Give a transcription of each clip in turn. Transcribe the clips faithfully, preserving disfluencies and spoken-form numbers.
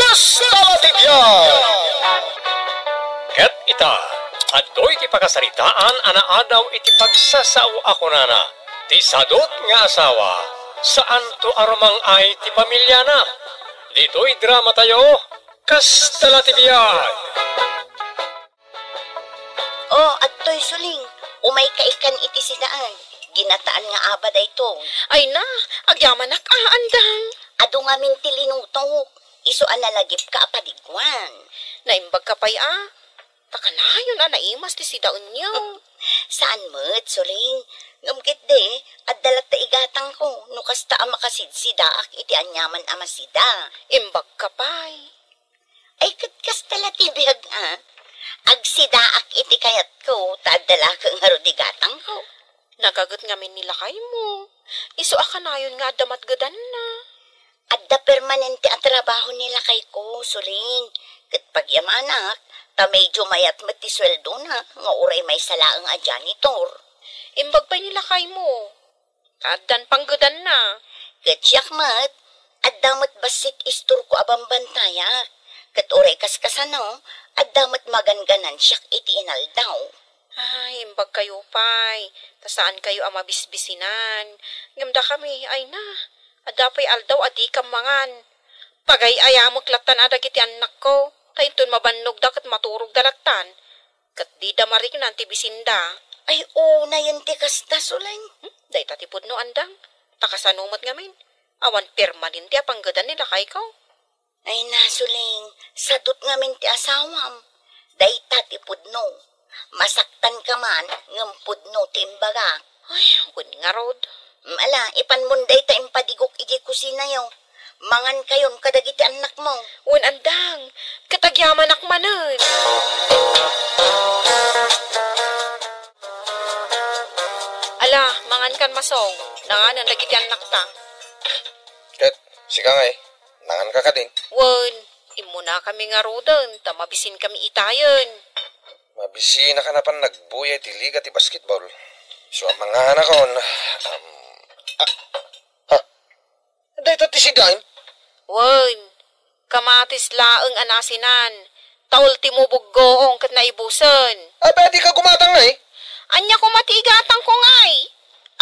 Kasta la ti biag! Ket ita, adtoy ti pakasaritaan a naadaw iti pagsasao a kunana, ti sadut nga asawa, saanto a rumang-ay ti pamiliana. Ditoy dramatayo, Kasta la ti biag! Oh, adtoy, Suling. Umayka ikkan iti sidaag. Ginataan nga aba daytoy. Ay na, agyamanak a, Andang. Adu ngamin ti linutok. Isu a nalagipka a padiguan. Naimbagka pay a. Ta kanayon a naimas ti sidaenyo. Saan met, Suling. Ngem ketdi, adda latta igatangko no kasta a makasidsidaak iti aniaman a masida. Imbagka pay. Ay, ket kasta la ti biag, a. Agsidaak iti kayatko, ta adda la ngarud igatangko. Nagaget ngamin ni lakaymo. Isu a kanayon nga adda matgedanna. Adda permanente a trabaho ni lakayko, Suling. Ket pagyamanak, ta medyo mayat met ti sueldona, nga uray maysa laeng a janitor. Imbag pay ni lakaymo. Addan panggedanna. Ket siak met, adda met bassit istorko a bambantayak. Ket uray kaskasano, adda met maganganan siak iti inaldaw. Ay, imbagkayo pay, ta saankayo a mabisbisinan. Ngem dakami, ay na, adda pay aldaw a dikam mangan. Pagay-ayamek lattan a dagiti annakko, ta inton mabannogda ket maturogda lattan. Ket dida mariknan ti bisinda. Ay, unayen ti kasta, Suling. Hmm? Dayta ti pudno, Andang. Ta kasano met ngamin? Awan permanente a panggedan ni lakayko. Ay na, Suling, sadut ngamin ti asawam. Dayta ti pudno. Masaktanka man, ngem pudno ti imbagak. Ay, wen ngarud. Mm, ala, ipanmon dayta impadigok idiay kusinayo. Mangankayon kadagiti annakmo. Wen, Andang, ket agyamanak manen. Ala, mangankan, Masong. Nanganen dagiti annakta. Ket, sika ngay, nanganka kadin? Wen, immunakami ngaruden, ta mabisinkami itayen. Mabisinaka napan nagbuya iti liga ti basketball. Isu a manganakon, um, ah, ha? Dayta ti sidaem? Wen, kamatis laeng a naasinan. Ta ultimo buggoong ket naibusen. Apay, adika gumatang ngay? Ania koma ti igatangko ngay?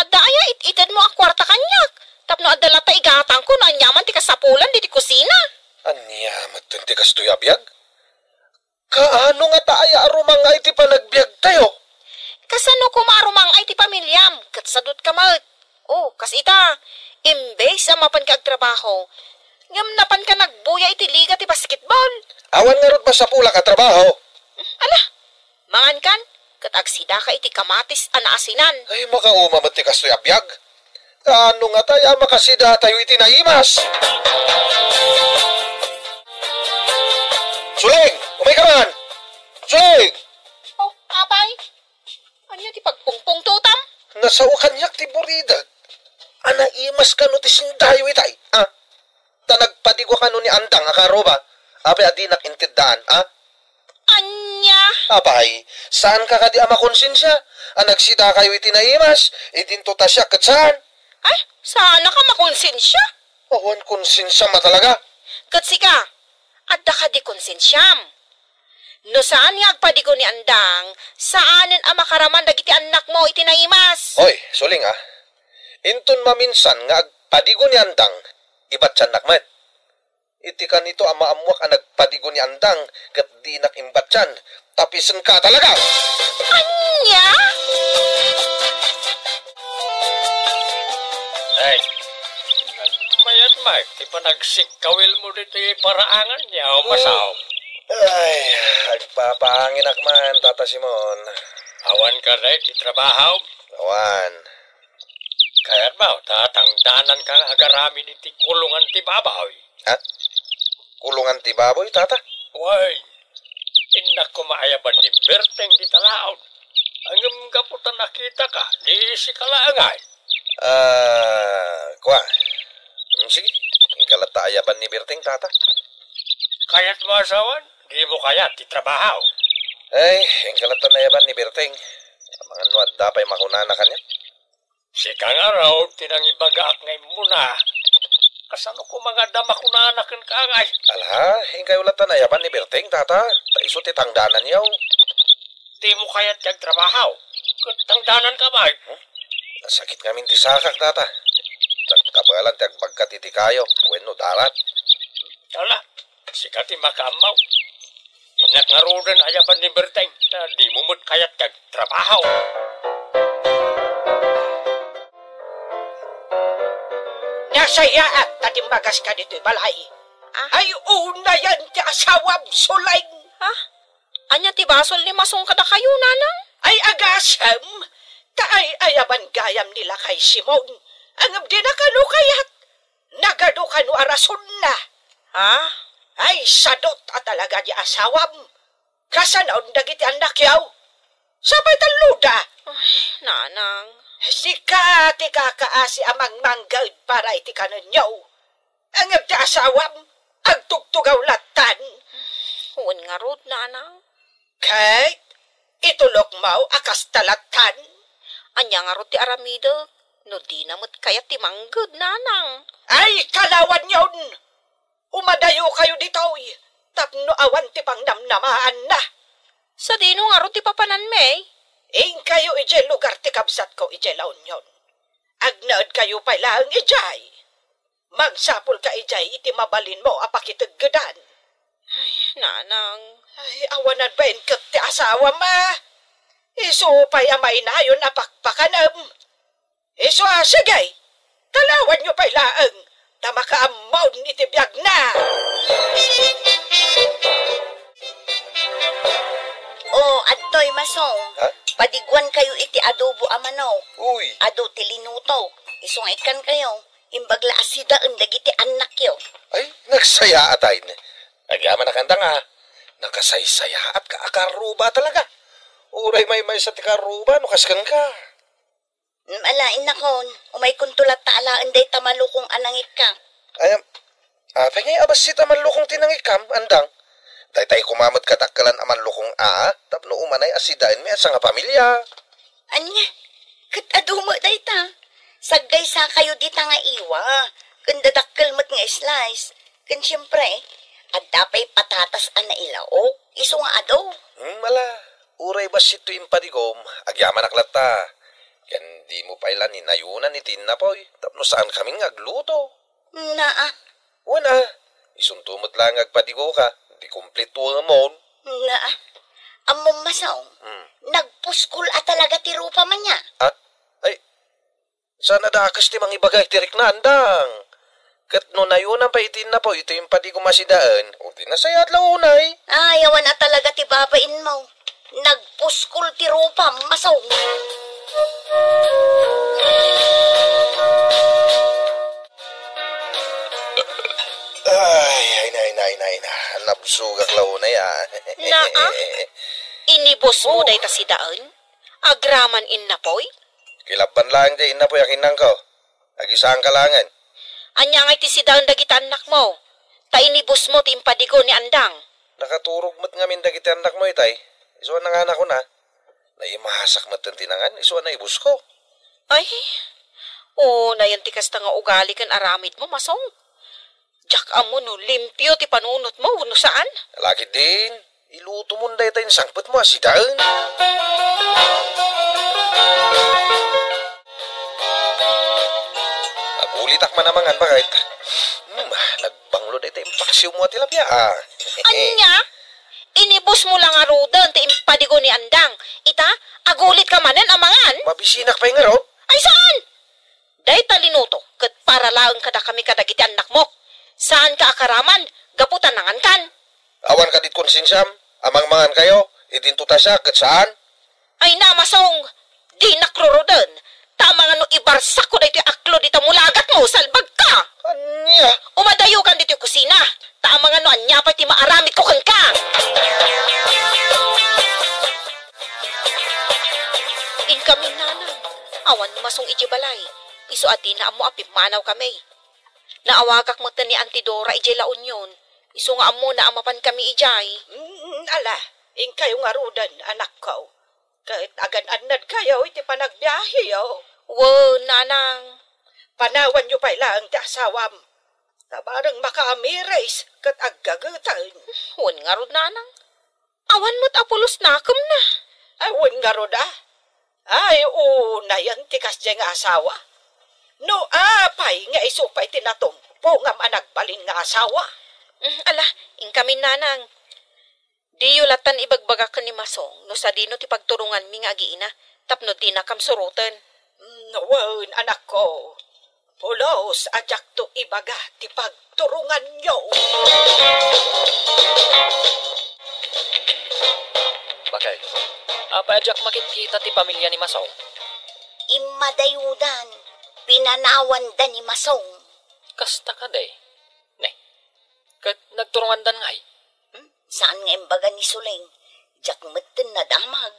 Adda aya it-itedmo a kuarta kaniak? Tapno adda latta igatangko no aniaman ti kasapulan ditoy kusina. Ania metten ti kastoy a biag? Kaano ngata aya a rumang-ay ti panagbiagtayo? Kasano koma a rumang-ay ti pamiliam ket sadutka met? Oh, kas ita, imbes a mapanka agtrabaho, ngem napanka nagbuya iti liga ti basketball. Awan ngarud masapulak a trabaho. Ala, mangankan, ket agsidaka iti kamatis a naasinan. Ay, makauma met ti kastoy a biag. Kaano ngata a makasidatayo iti naimas? Suling! Umayka man! Suling! Oh, apay? Ania ti pagpungpungtotam? Nasao kaniak ti buridag. A naimas kano ti sindayo itay, a? Ta nagpadigo kano ni Andang a karuba, apay a dinak inted daan, a? Ania? Apay, saanka kadi a makonsensia a nagsidakayo iti naimas, idinto ta siak ket saan? Ay, saanka makonsensia? Awan konsensiam a talaga. Ket sika, adda kadi konsensiam? No saan nga agpadigo ni Andang, saanen a makaraman dagiti annakmo iti naimas. Hoy, Suling, a. Inton maminsan nga agpadigo ni Andang, ibatsannak met. Iti kanito a maammoak a nagpadigo ni Andang ket dinak imbatsan, tapisenka talaga! Ania? Ay, nagmayat met ti panagsikkawilmo ditoy paraangan niya, o masaom? Ay, agpapaanginak man, Tata Simon. Awan ka na iti trabaho? Awan. Kayat mo, ta tangdananka nga agaramin iti kulungan ti baboy. Ha? Kulungan ti baboy, Tata? Wen, innak koma ayaban ni Berteng ti talaon. Ngem gapu ta nakitaka, di sika laeng ay. Ah, kua. Hmm, sige, inka latta ayaban ni Berteng, Tata. Kayat mo asawan? Di mo kayat ti trabaho. Ay, inka latta ayaban ni Berteng. Amangan no adda pay makunana kaniak. Sika ngarud ti nangibagaak nga immuna. Kasano koma nga adda makunana kenka, ngay? Ala, inkayo latta nayaban ni Berteng, tata. Ta isu ti tangdananyo. Dimo kayat ti agtrabaho. Ket tangdananka, bay. Hmm? Nasakit ngamin ti sakak, tata. Diak kabaelan ti agbagkat iti kayo wenno darat. Ala, sika ti makaammo. Innak ngaruden a yaban ni Berteng, ta dimo met kayat ti agtrabaho. Nasayaat ta timmagaska ditoy balay. Ah? Ay, unayan ti asawam, Suleng. Ah? Ania ti basol ni Masong kadakayo, nanang? Ay, agasem, ta ay-ayaban gayam ni lakay Simon. Ngem dina kano kayat. Nagadu kano a rasonna. Ha? Ay, sadut a talaga ti asawam. Kasano dagiti annakyo? Sapay talloda. Ay, nanang. Sika ti kakaasi a mangmangged para iti kanenyo. Ngem ti asawam, agtugtugaw lattan. Wen ngarud, nanang. Ket itulokmo a kasta lattan. Ania ngarud ti aramidek no dina met kayat ti mangged, nanang? Ay, kalawanyon! Umadayokayo ditoy tapno awan ti pangnamnamaanna. Sadino ngarud ti papananmi? Inkayo idiay lugar ti kabsatko idiay La Union. Agnaedkayo pay laeng idiay. Mangsapulka idiay iti mabalinmo a pakiteggedan. Ay, nanang. Ay, awanan bain ket ti asawam a. Isu pay a mainayon a pakpakanem. Isu a, sige, kalawanyo pay laeng, ta makaammon iti biagna. O, adtoy, Masong. Ha? Padiguankayo iti adobo a manok. Uy. Adu ti linuto. Isu nga ikkankayo. Imbag la a sidaen dagiti annakyo. Ay, nagsayaat, ay. Agyamanak, Andang, a. Nakasaysayaatka a karruba talaga. Uray maymaysa ti karruba no kas kenka. Mm, ala, innakon, umaykonto latta alaen dayta malukong a nangikkam. Ay, am, apay ngay a bassit a malukong ti nangikkam, Andang? Daytay koma met kadakkelan a malukong a, tapno umanay a sidaenmi a sangapamilia. Ania? Ket adu met dayta. Saggaysakayo dita nga iwa, ken dadakkel met nga slice. Ken siempre, adda pay patatas a nailaok, isu nga adu. Hmm, ala, uray bassit ti impadigom, agyamanak latta. Ken dimo pay la ni nayonan iti innapoy, tapno saankami nga agluto. Naa. Wen a, isunto met la nga agpadigoka, di kumpletuemon. Naa. Ammom, Masong, hmm, nagpuskol a talaga ti rupam ania. Ah? Ay, saan a dakes ti mangibaga iti rikna, Andang? Ket no nayonan pay iti innapoy iti impadigom a sidaen, o di nasayaat la unay. Ay, awan a talaga ti babainmo. Nagpuskol ti rupam, Masong. Ay, ay, nay, nay, nay, na. Nabsogak la unay, a. Naa? Inibusmo dayta sidaen? Agraman innapoy? Kilabban laeng ti innapoy a kinanko. Agisaanka laengen. Ania ngay ti sidaen dagiti annakmo? Ta inibusmo ti impadigo ni Andang. Nakaturog met ngamin dagiti annakmo itay. Isu a nanganakon a. Naimasak metten ti nangan, isu a naibusko. Ay, unayen ti kasta nga ugali ken aramidmo, Masong. Diak ammo no limpio ti panunotmo wenno saan. Lakit din, ilutomon dayta insangpetmo a sidaen. Agulitak man a mangan, baket. Hmm, nagbanglo dayta impaksiwmo a tilapia, a. Ania? Inibusmo la ngaruden ti impadigo ni Andang. Ita, agulitka manen a mangan? Mabisinak pay ngarud? Ay, saan? Dayta linuto ket para laeng kadakami kadagiti annakmo. Saanka a karaman gapu ta nangankan. Awan kadi konsensiam a mangmangankayo, idinto ta siak ket saan? Ay, namasong, dinak ruruden, ta amangan no ibarsakko daytoy aklo dita mulagatmo, salbagka! Ania? Umadayokan ditoy kusina, ta amangan no ania pay ti maaramidko kenka! Inkami, nanang, awan masong idiay balay, isu a dina ammo a pimmanawkami. Naawagak metten ni Auntie Dora idiay La Union, isu nga ammona a mapankami idiay. Mm, ala, inkayo ngaruden, anakko. Ket agan-annadkayo iti panagbiaheyo. Wen, nanang. Panawanyo pay laeng ti asawam. Ta bareng makaamiris ket aggageten. Wen ngarud, nanang. Awan met a pulos nakemna. Ay, wen ngarud, a. Ay, unayen ti kasdiay nga asawa. No apay nga isu pay ti natumpo ngem a nagbalin nga asawa? Mm, ala, inkamin, nanang. Diyo lattan ibagbaga ken ni Masong no sadino ti pagturonganmi nga agiina tapno dinakam suroten. Mm, wen, anakko. Pulos a diakto ibaga ti pagturonganyo. Bakit? Apay a diak makitkita ti pamilia ni Masong? Immadayudan, pinanawanda ni Masong. Kasta kadi? Ne, ket nagturongandan ngay? Hmm? Saan nga imbaga ni Suling? Diak metten nadamag.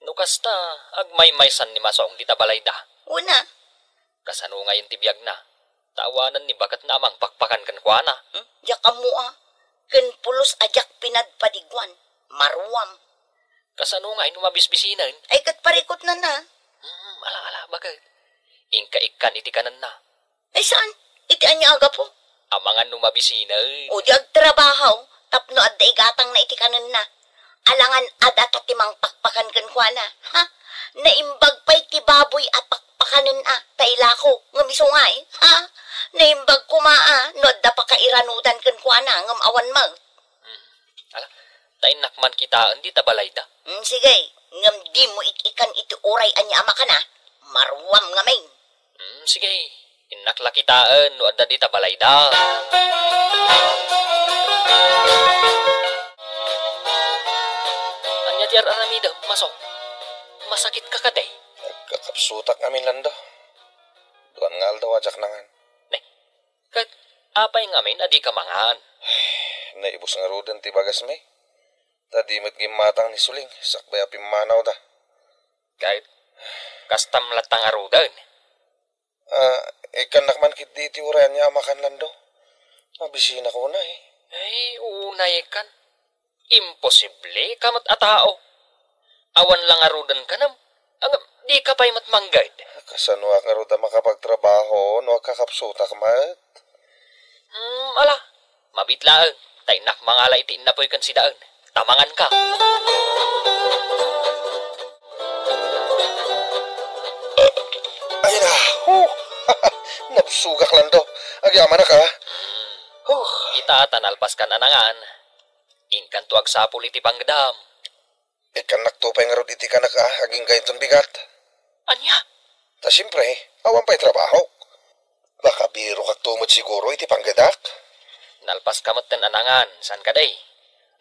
No kasta, agmaymaysan ni Masong dita balayda. Una. Kasano ngayen ti biagna? Ta awanen ni baketna a mangpakpakan kenkuana. Hmm? Diak ammo a. Ken pulos a diak pinadpadiguan. Maruam. Kasano ngay no mabisbisinen? Ay, ket parikutnan a. Hmm, ala, ala, bakit? Inka ikkan iti kanenna. Ay, saan? Iti ania a gapu? Amangan no mabisinen. O di agtrabaho, tapno adda igatangna iti kanenna. Alangan a data ti mangpakpakan kenkuana, ha? Naimbag pay ti baboy a pakpakanen a, ta ilako, ngem isu ngay, ha? Naimbag koma a, no adda pakairanudan kenkuana, ngem awan met. Hmm. Ala, ta innak man kitaen dita balayda. Hmm, sige, ngem dimo ik-ikan iti uray ania a makan a. Maruam ngamin. Hmm, sige, innak la kitaen no adda dita balayda. Ania ti ar-aramidem, Masong? Masakitka kadi? Agkakapsutak ngamin, Lando. Duan nga aldaw a diak nangan. Ne, ket apay ngamin a dika mangan? Naibus ngaruden ti bagasmi. Ta di met gimmatang ni Suling sakbay a pimmanawda. Ket kastam latta ngaruden? Ah, ikkannak man ketdi iti uray ania a makan, Lando. Mabisinak unay. Ay, unay kan. Imposible ka met a tao. Awan la ngaruden kanem. Ngem, dika pay met mangged. Kasanoak ngarud a makapagtrabaho no agkakapsutak met? Hmm, ala. Mabiit laeng, ta innak mangala iti innapoy ken sidaen. Ta manganka. Ay na, huh! Nabsogak, Lando. Agyamanak, a. Hmm. Huh. Ita ta nalpaskan a nangan. Inkanto agsapul iti panggedam. Ikkannakto pay ngarud iti kanak a agingga inton bigat. Ania? Ta siempre, awan pay trabahok. Makabirokakto met siguro iti panggedak. Nalpaska metten a nangan, saan kadi?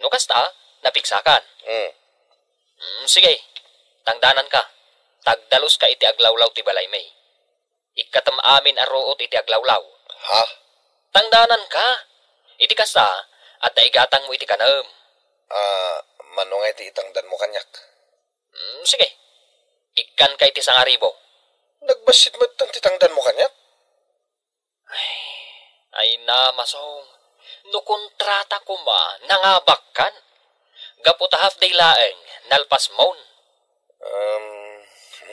No kasta, napigsakan. Hmm. Hmm, sige. Tangdananka. Tagdaluska iti aglawlaw ti balaymi. Ikkatem amin a ruot iti aglawlaw. Ha? Tangdananka. Iti kasta, adda igatangmo iti kanem. Ah, mano nga iti itangdanmo kaniak? Hmm, sige. Ikkanka iti sangaribo. Nagbassit metten ti tangdanmo kaniak? Ay, ay na, Masong. No kontrata koma, nangabakkan. Gapu ta half day laeng, nalpasmon. Um,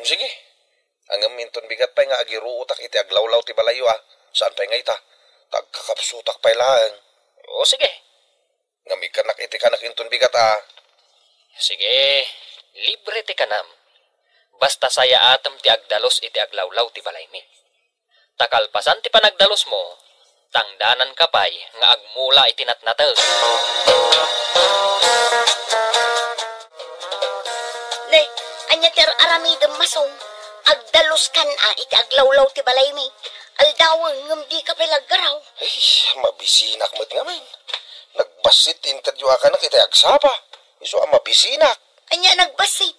sige. Ngem inton bigat pay nga agiruotak iti aglawlaw ti balayyo, a. Saan pay nga ita? Ta agkakapsutak pay laeng. O, sige. Ngem ikkannak iti kanak inton bigat, a. Sige, libre ti kanam. Basta sayaatem ti agdalus iti aglawlaw ti balaymi. Ta kalpasan ti panagdalusmo, tangdananka pay nga agmula iti natnateng. Ne, ania ti ar-aramidem, Masong? Agdaluskan a iti aglawlaw ti balaymi. Aldawen ngem dika pay laggaraw. Ay, mabisinak met ngamin. Nagbassit ti inted-yu a kanak iti agsapa. Isu a mabisinak. Ania nagbassit?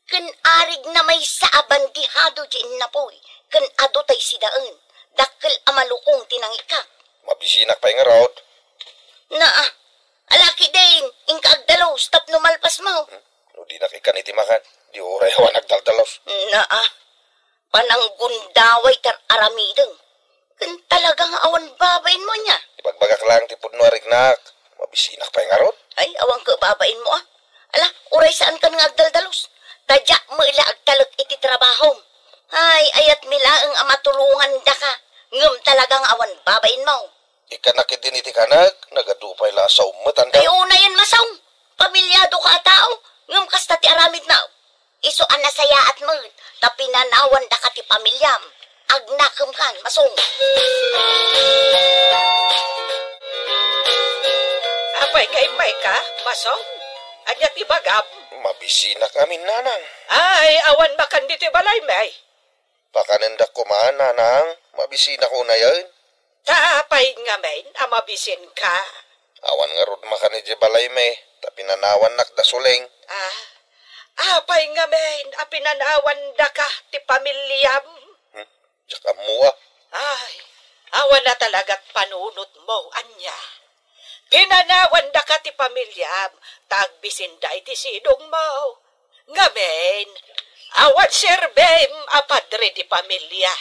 Ken arigna maysa a bandihado ti innapoy, ken adu tay sidaen. Dakkel a malukong ti nangikkan. Mabisinak pay ngarud. Naa, ala ketdin, inka agdalus tapno malpasmo. Hmm? No dinak ikkan iti makan, di uray awan agdaldalus. Naa, pananggundaway ti ar-aramidem. Ken talaga nga awan babainmo ania? Ibagbagak laeng ti pudno a riknak. Mabisinak pay ngarud. Ay, awan ket babainmo, a. Ala, uray saankan nga agdaldalus. Ta diak met la agtalek iti trabahom. Ay, ayatmi laeng a matulongandaka. Ngem talaga nga awan babainmo. Ikana ketdin iti kanak, nagadu pay la a saom met, anda? Ay, unayen, Masong. Pamilyado ka a tao, ngem kasta ti aramidmo. Isu a nasayaat met, ta pinanawan daka ti pamilyam. Agnakemkan, Masong. Apay nga immayka, Masong? Ania ti ibagam? Mabisinak amin, Nanang. Ay, awan makan ditoy balaymi. Pakanendak koma, Nanang. Mabisinak unayen. Ta apay ngamin a mabisinka? Awan ngarud makan idiay balaymi, ta pinanawannak da Suleng. Ah, apay ngamin a pinanawandaka ti pamilyam? Hmm? Diak ammo a. Ay, awan a talagat panunotmo, ania? Pinanawandaka ti pamilyam, ta agbisinda iti sidongmo. Ngamin, awan serbim a padre di pamilya.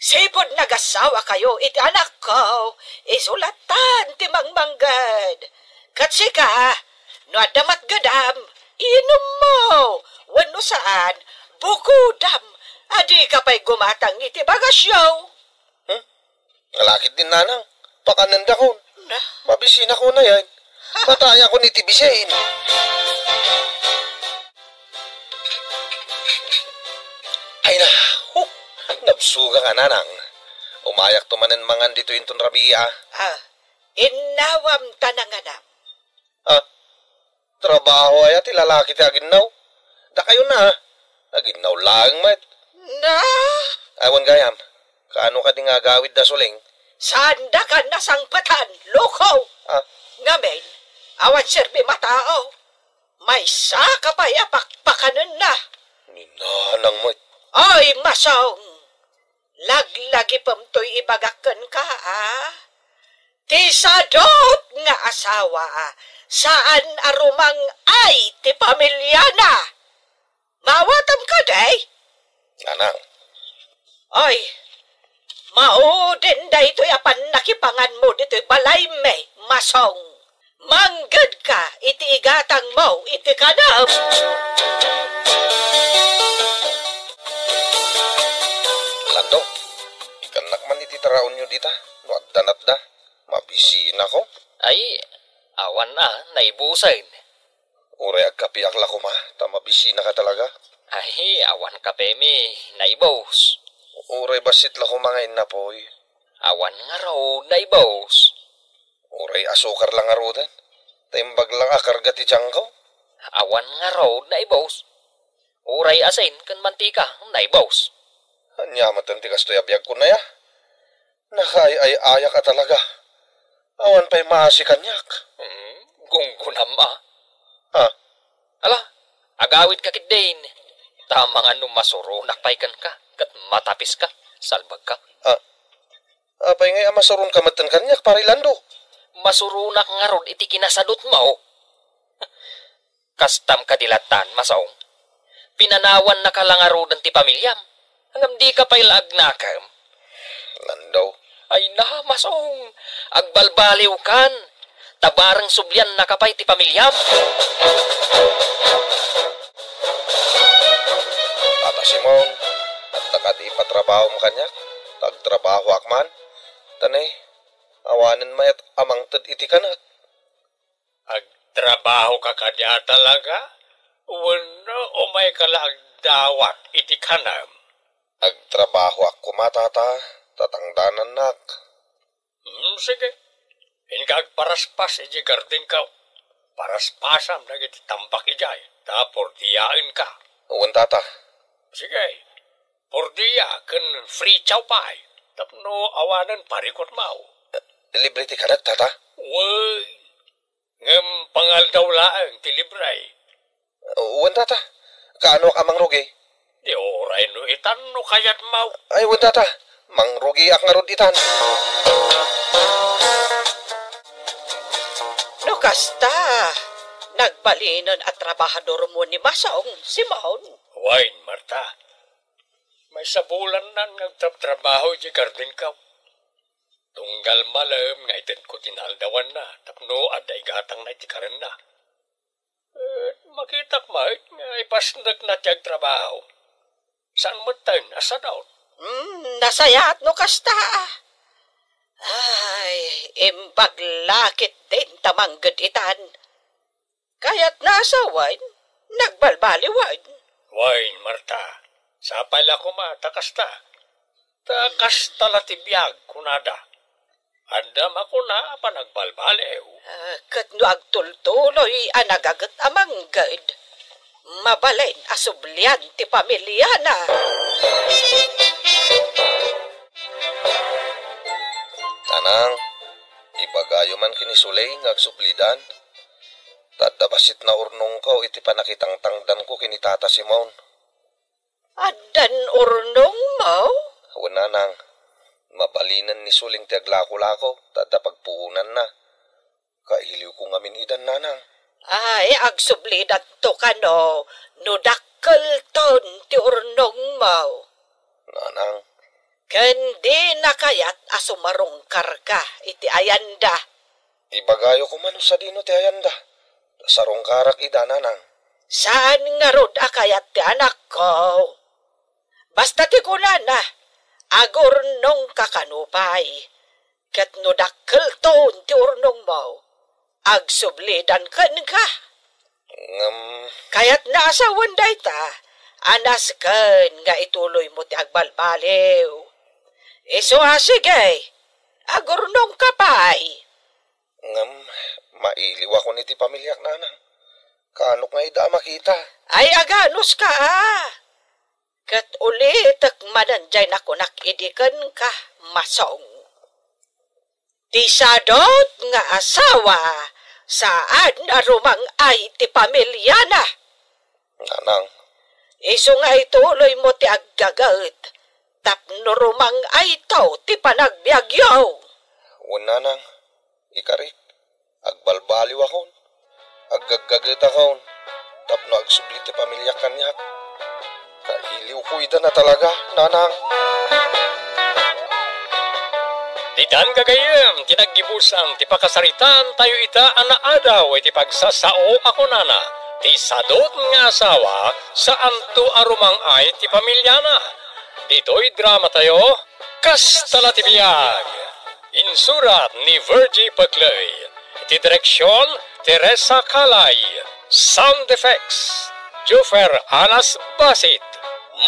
Sipud nagasawa kayo iti anakko, isu lattan ti mangmangged. Ket sika, no adda matgedam, inummo, wenno saan, bukodam, a dika pay gumatang iti bagasyo. Hmm? Nalakit din, Nanang. Pakanendakon. Na? Mabisinak unayen. Matayakon iti bisin. Ay na, huh, nabsogak a, Nanang. Umayakto manen mangan ditoy inton rabii a. Ah, innawam ta nanganam. Ah, trabaho aya ti lalaki ti aginnaw? Dakayo na, ah. Aginnaw laeng met. Na? Awan gayam. Kaano kadi nga agawid da Suleng? Saandakan a sangpetan, loko! Ah. Ngamin, awan serbim a tao. Maysa ka pay a pakpakanenna. Ni Nanang met. Ay, Masong! Laglagipem toy ibagak kenka, a? Ti sadut nga asawa, saan a rumang-ay ti pamilyana. Maawatam kadi? Nanang. Ay, maudin daytoy a pannakipanganmo ditoy balaymi, Masong. Manggedka iti igatangmo iti kanam. Lando, ikannak man iti taraonyo dita, no adda natda. Mabisinako. Ay, awan a, naibusen. Uray agkapiak la koma, ta mabisinaka talaga. Ay, awan kapemi, naibus. Uray bassit la koma nga innapoy. Awan ngarud, naibus. Uray asukar la ngaruden. Ta imbag lang a karga ti tiangko. Awan ngarud, naibus. Uray asin ken mantika, naibus. Ania met ti kastoy a biagko, nay a? Nakaay-ay-ayak a talaga. Awan pay maasi kaniak. Hmm, gunggonam a. Ha? Ala, agawidka ketdin. Ta amangan no masuronak pay kenka, ket matapiska, salbagka. Ha? Apay ngay a masuronka metten kaniak, Pari Lando? Masuronak ngarud iti kinasadutmo. Kastam kadi lattan, Masong? Pinanawannaka la ngaruden ti pamiliam, ngem dika pay la agnakem. Lando. Ay na, Masong, agbalbaliwkan, ta bareng subliannaka pay ti pamiliam. Tata Simon, adda kadi ipatrabahom kaniak, ta agtrabahoak man. Ta ne, awanen mayat a mangted iti kanak. Agtrabahoka kadi a talaga? Wenno umayka la agdawat iti kanam? Agtrabahoak koma, Tata, ta tangdanannak. Hmm, sige. Inka agparaspas iti gardengko. Paraspasam dagiti tambak idiay, ta pordiaenka. Wen, Tata. Sige. Pordia ken fritsaw pay, tapno awanen parikutmo. Libre ti kanak, Tata? Wen. Ngem pangaldaw laeng ti libre. Wen, Tata. Kaanoak a mangrugi? Di uray no itan no kayatmo. Ay, wen, Tata. Mangrugiak ngarud itan. No kasta, nagbalinen a trabahadormo ni Masong Simon. Wen, Marta. Maysa bulannan nga agtrabtrabaho iti gardengko. Tunggal malem nga itedko ti naaldawanna tapno adda igatangna iti karenna. Et makitak met nga ipasnekna ti agtrabaho. Saan metten a sadut. Hmm, nasayaat no kasta. Ay, imbag la ketdin ta mangged itan. Kayatna a sawen, nagbalbaliwen. Wen, Marta, sapay la koma ta kasta. Ta kasta la ti biag, kunada. Adda makuna a panagbalbaliw. Ah, ket no agtultuloy a nagaget a mangged, mabalin a sublian ti pamiliana. Nanang, ibagayo man ken ni Suleng nga agsublidan. Ta adda bassit naurnongko iti pannakitangtangdanko ken ni Tata Simon. Addan urnongmo? Wen, nanang, mabalinen ni Suleng ti aglakolako, ta adda pagpuonanna. Kailiwko ngamin idan, nanang. Ay, agsublidanto kano, no dakkelton ti urnongmo. Nanang. Ken dina kayat a sumarungkarka iti ayanda. Ibagayo koma no sadino ti ayanda. Sarungkarak ida, nanang. Saan ngarud a kayat ti anakko. Basta ti kunana, agurnongka kano pay. Ket no dakkelton ti urnongmo, agsublidan kenka. Ngem kayatna a sawen dayta, a nasken nga ituloymo ti agbalbaliw. Isu a sige, agurnongka pay. Ngem mailiwakon iti pamiliak, nanang. Kaanok nga ida a makita. Ay, aganuska, a. Ket ulitek manen jay nakunak idi kenka, Masong. Ti sadot nga asawa, saan a rumang-ay ti pamiliana. Nanang. Isu nga ituloymo ti aggaget, tapno rumang-ayto ti panagbiagyo. Wen, nanang, ikarik, agbalbaliwakon, aggaggagetakon, tapno agsubli ti pamiliak kaniak. Kailiwko ida na talaga, nanang. Ditan gagayyem ti naggibusan ti pakasaritaan tayo ita a naadaw iti pagsasao a kunana, ti sadot nga asawa, saanto a rumang-ay ti pamiliana. Ditoy drama tayo, Kasta la ti biag. Insurat ni Virgie Paclay. Iti direksion, Teresa Calay. Sound effects, Joffer Alas Basit.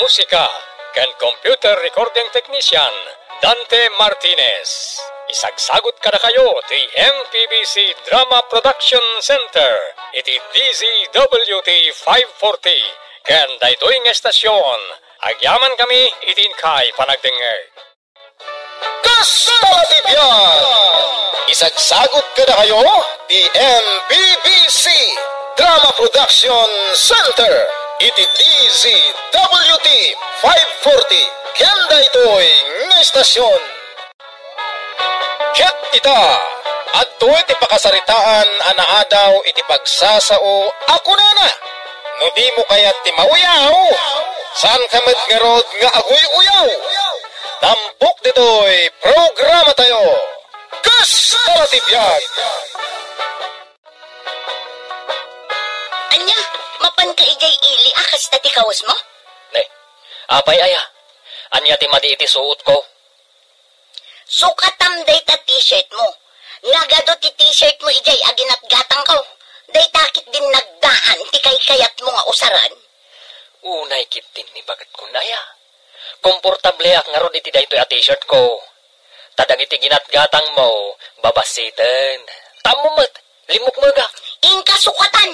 Musika ken computer recording technician, Dante Martinez. Isagsagut kadakayo ti M P B C Drama Production Center iti D Z W T five forty ken daytoy nga estasion. Agyamankami iti inkay panagdengngeg. Kasta la ti biag! Isagsagut kadakayo ti M P B C Drama Production Center iti D Z W T five forty ken daytoy nga estasion. Ket ita, adtoy ti pakasaritaan a naadaw iti pagsasao a kunana, "No dimo kayat ti mauyaw, saanka met ngarud nga aguy-uyaw." Tampok ditoy programa tayo, Kasta la ti biag! Ania, mapanka idiay ili a kasta ti kawesmo? Ne, apay aya? Ania ti madi iti suotko? Sukatam dayta t-shirt mo. Nagadu ti t-shirt mo idiay aginatgatangko. Dayta ketdin nagdaan ti kaykayatmo nga usaren. Unay ketdin ni bagetkon aya. Komportableak ngarud iti daytoy a t-shirtko. Ta dagiti ginatgatangmo, babassiten. Tammo met, limmukmegak. Inka sukatan.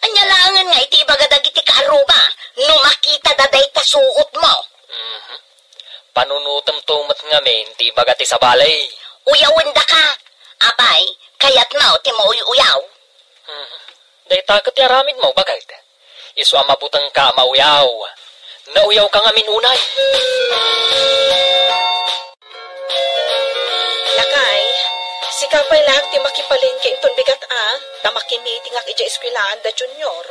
Ania laengen nga iti ibaga dagiti kaarruba no makitada dayta suotmo? Mhm. Panunotemto met ngamin ti ibaga ti sabali. Uyawendaka. Apay, kayatmo ti mauy-uyaw? Mhm. Dayta ket ti aramidmo, baket. Isu a mabutengka a mauyaw. Nauyawka ngamin unay. Lakay, sika pay laeng ti makipalengke inton bigat a, ta makimitingak idiay eskuelaan da Junior.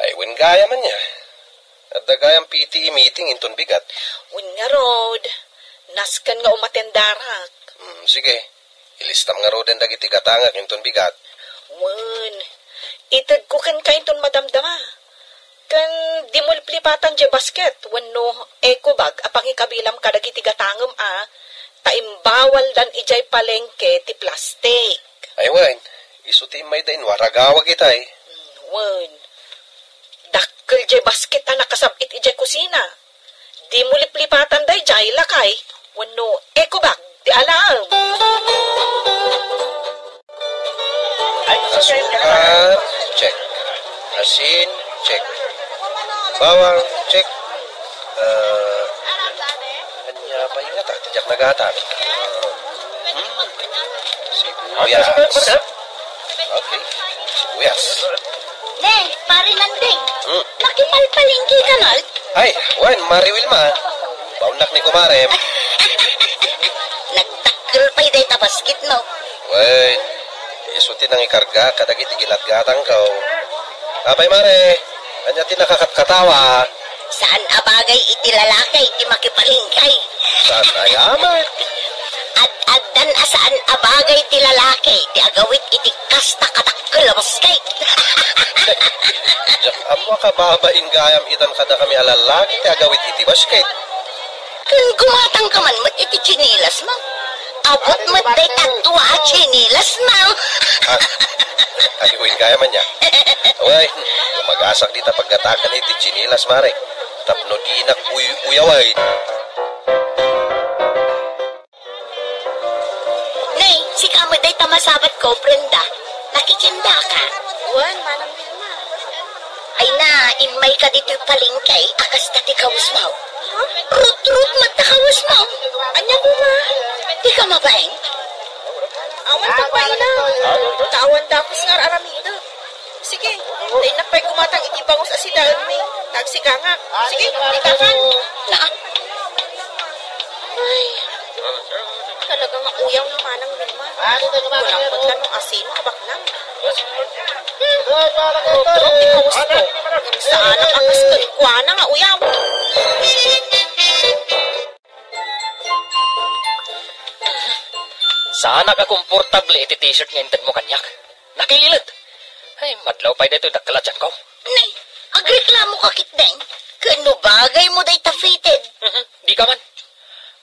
Ay, wen gayam ania. Adda gayam P T A meeting inton bigat. Wen ngarud, nasken nga umatendarak. Hmm, sige. Ilistam ngaruden dagiti gatangek inton bigat. Wen, itedko kenka inton madamdama. Ken dimo liplipatan diay basket wenno eco bag a pangikabilam kadagiti gatangem a, ta imbawaldan idiay palengke ti plastik. Ay wen, isu ti immayda inwaragawag itay. Mm, wen. Dakkel diay basket a nakasab-it idiay kusina. Dimo liplipatan daydiay lakay wenno eco bag ti alaem. Asukar, check. Asin, check. Bawang, check. Ah, ania pay ngata ti diak nagatang? Hmm. Sibuyas. Okay. Sibuyas. Ne, Pare Nandeng. Hmm. Nakipalpalengke ka met? Ay, wen, Mare Wilma. Baonnak ni kumarem. Nagdakkel pay dayta basketmo. Wen, isu ti nangikarga kadagiti ginatgatangko. Apay, Mare, ania ti nakakatkatawa? Saan a bagay iti lalaki ti makipalengke. Saan aya met? Ad-addan a saan a bagay ti lalaki ti agawid iti kasta kadakkel a basket. Diak ammo a kababain gayam itan kadakami a lalaki ti agawid iti basket. Ken gumatang ka man met iti tsinelasmo. Abot met dayta dua a tsinelasmo. Ah, ay, wen gayam ania. Wen, gumagasak dita paggatakan iti tsinelas, Mare. Tapno dinak uy-uyawen. Nay, sika met dayta masabatko, Brenda. Nakikindaka. Wen, Manang Wilma. Ay na, immayka ditoy palengke a kasta ti kawesmo. Ha? Rutrut met ta kawesmo. Ania koma? Dika mabain? Awan pagbaina. Ta awan dakes nga ar-aramidek. Sige, ta innak pay gumatang iti bangus a sidaenmi. Tagsigangak. Sige, ikakan. Na. Ay, talaga nga uyaw ni Manang Wilma. Kunam met la no asino a baknang. Rutrut ti kawesmo. Ngem saanak a kas kenkuana nga uyaw. Saanak a komportable iti t-shirt nga intedmo kaniak. Nakililet. Ay, madlaw pay daytoy dakkel a tianko. Nay, agreklamo ka ketdin. Ken no bagaymo dayta fitted. Mhm, dika man.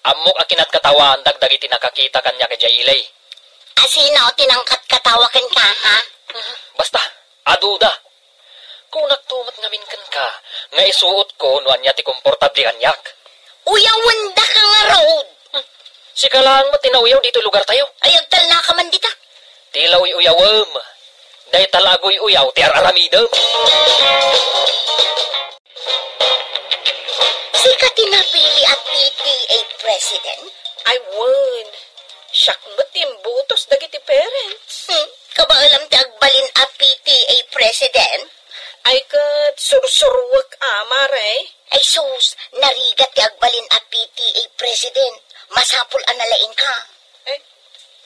Ammok a kinatkatawan dagdagiti nakakita kaniak idiay ili. Asino ti nangkatkatawa kenka, ha? Mhm, basta, aduda. Kunakto met ngamin kenka nga isuotko no ania ti komportable kaniak. Uyawendaka ngarud. Hmm. Sika laeng met ti nauyaw ditoy lugartayo. Ay, agtalnaka man dita. Ti la uy-uyawem. Dayta la aguy-uyaw ti ar-aramidem. Sika ti napili a P T A president? Ay, wen. Siak met ti imbutos dagiti parents. Hmm. Kabaelam ti agbalin a P T A president? Ay, ket sursuruek a, Mare. Ay sus, narigat ti agbalin a P T A president. Masapul a nalaingka. Eh,